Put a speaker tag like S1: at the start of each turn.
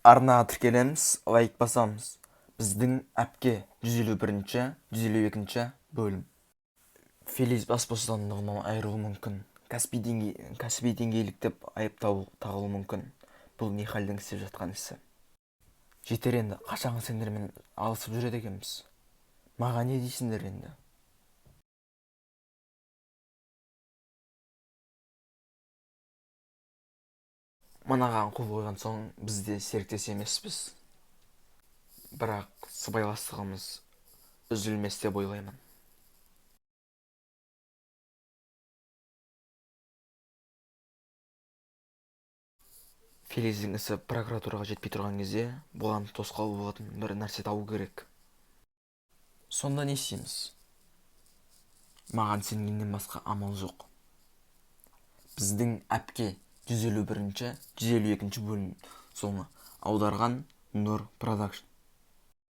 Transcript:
S1: Арнаға тіркелеміз, лайк басамыз. Біздің әпке, 151-ші, 152-ші бөлім. Фелис бас бостандығынан айырылуы мүмкін. Кәсіби деңгейлік деп айып тағылуы мүмкін. Бұл Нихальдың істеп жатқан ісі. Жетер енді, қашанғы сендермен алысып жүреді екенбіз? Маған не дейсіңдер енді? Мынаған қол қойған соң біз де серіктес емеспіз. Бірақ сыбайластығымыз үзілмес деп ойлаймын. Фелиздің ісі прокуратураға жетпей тұрған кезде бұған тосқауыл болатын бір нәрсе табу керек. Сонда не істейміз? Маған сенгеннен басқа амал жоқ. Біздің әпке, 151-ші, 152-ші бөлім соңы. Аударған Нұр Продакшн.